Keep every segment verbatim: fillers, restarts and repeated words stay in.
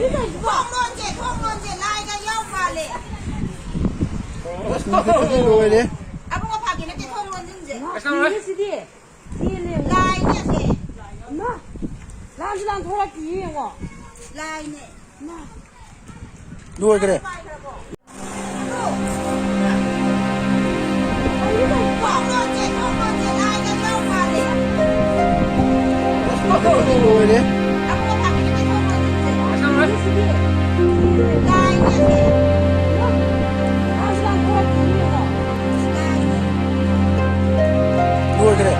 ꯊꯣꯡ ꯂꯣꯟꯁꯦ, ꯊꯣꯡ ꯂꯣꯟꯁꯦ, ꯂꯥꯏꯒ ꯌꯥꯎ ꯃꯥꯜꯂꯦ꯫ ꯑꯁ, ꯂꯣꯏꯔꯦ꯫ ꯑꯕꯨꯡꯉꯣ ꯐꯥꯒꯤ ꯅꯠꯇꯦ, ꯊꯣꯡ ꯂꯣꯟꯁꯤꯟꯁꯦ꯫ ꯁꯤꯗꯤ ꯆꯦꯜꯂꯦ꯫ ꯂꯥꯏꯅꯦ ꯑꯁꯦ꯫ ꯏꯃꯥ, ꯂꯥꯟꯁꯨ ꯂꯥꯟꯊꯣꯔꯛꯇꯤꯌꯦ ꯌꯦꯡꯉꯣ꯫ ꯂꯥꯏꯅꯦ꯫ ꯏꯃꯥ꯫ ꯂꯣꯏꯈ꯭ꯔꯦ꯫ ꯂꯣꯏꯔꯦ꯫ ꯂꯣꯏꯈ꯭ꯔꯦ꯫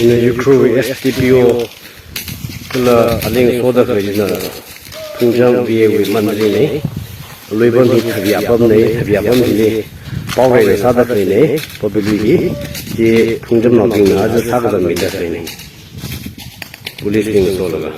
ꯏꯟꯅ ꯎꯈ꯭ꯔꯨꯜ ꯑꯦꯁ ꯗꯤ ꯄꯤ ꯑꯣ ꯈꯨꯂ ꯑꯂꯦꯡ ꯁꯣꯗ ꯀꯔꯤꯅ ꯊꯨꯡꯖꯝ ꯕꯤ ꯑꯦꯒꯤ ꯃꯟꯗ꯭ꯔꯤꯅꯤ꯫ ꯂꯣꯏꯕꯝ ꯍꯤ ꯊꯕꯤ ꯑꯄꯝꯅꯤ, ꯊꯕꯤ ꯑꯄꯝꯁꯤꯅꯤ ꯄꯥꯎꯔꯩꯅ ꯁꯥꯗ ꯀꯔꯤꯅꯤ꯫ ꯄꯕꯤꯂꯤꯒꯤ ꯁꯤ ꯊꯨꯡꯖꯝ ꯅꯥꯎꯊꯤꯡꯅ ꯑꯗ ꯁꯥꯒꯗꯕ ꯃꯤꯗ ꯀꯔꯤꯅꯤ꯫ ꯄꯨꯂꯤꯁꯁꯤꯡ ꯁꯣꯜꯂꯒ